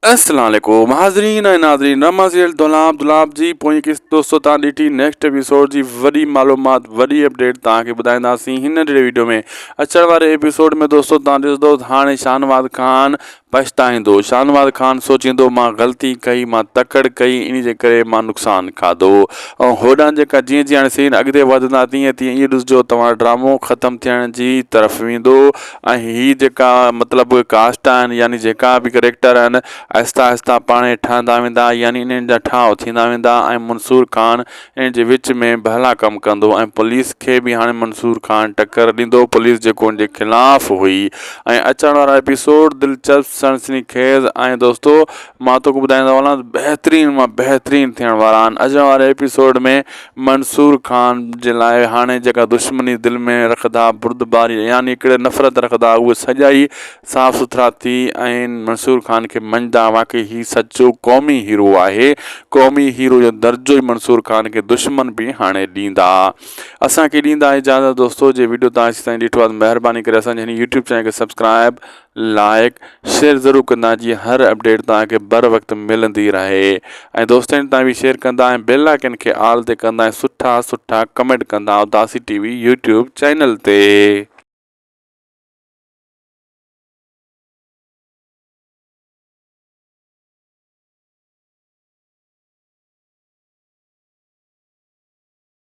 السلام عليڪم حاضرين ۽ ناظرين ڊراما سيريل دولاب دولاب جي پوئين قسط دوستو تان ڏٺي نيڪسٽ ايپيسوڊ جي وڏي معلومات وڏي اپڊيٽ تان کي ٻڌائينداسين هن ننڍڙي ويڊيو ۾ اچڻ واري ايپيسوڊ ۾ دوستو تان ڏسندو هاڻي شاهنواز خان پڇتائيندو شاهنواز خان سوچيندو مان غلطي ڪئي مان تڪڙ ڪئي ان جي ڪري مان نقصان کاڌو ۽ هوڏانهن جيڪا جيئن جيئن هاڻي سين اڳتي وڌندا تيئن تيئن ائين ڏسجو توهان ڊرامو ختم ٿيڻ جي طرف ويندو ۽ هي جيڪا مطلب ڪاسٽ آهن يعني جيڪا به ڪريڪٽر آهن آهسته آهسته پاڻ ئي ٺهندا ويندا يعني انهن جا ٺاهه ٿيندا ويندا ۽ منصور خان انهن جي وچ ۾ ڀلا ڪم ڪندو ۽ پوليس کي به هاڻي منصور خان ٽڪر ڏيندو پوليس جيڪو ان جي خلاف هئي ۽ اچڻ وارا ايپيسوڊ دلچسپ سنسني خيز ۽ دوستو مان توکي ٻڌائيندو هلان بهترين مان بهترين ٿيڻ وارا آهن اچڻ واري ايپيسوڊ ۾ منصور خان جي لاء هاڻي جيڪا دشمني دل ۾ رکندا بردباري يعني هڪڙي نفرت رکندا اهي سڄا ئي صاف سٿرا ٿي ۽ منصور خان کي مڃدا واقعي هي سچو قومي هيرو آهي قومي هيرو جو درجو ئي منصور خان کي دشمن به هاڻي ڏيندا اسان کي ڏيندا اجازت دوستو جي ويڊيو تان تائين ڏٺو آهي مهرباني ڪري اسان جي هن يوٽيوب چينل کي سبسڪرائب لائڪ شيئر ضرور ڪندا جيئن هر اپڊيٽ توهان کي بر وقت ملندي رهي ۽ دوستن تائين به شيئر ڪندا ۽ بيل آئڪن کي آل تي ڪندا ۽ سٺا سٺا ڪمينٽ ڪندا اداسي ٽي وي يوٽيوب چينل تي.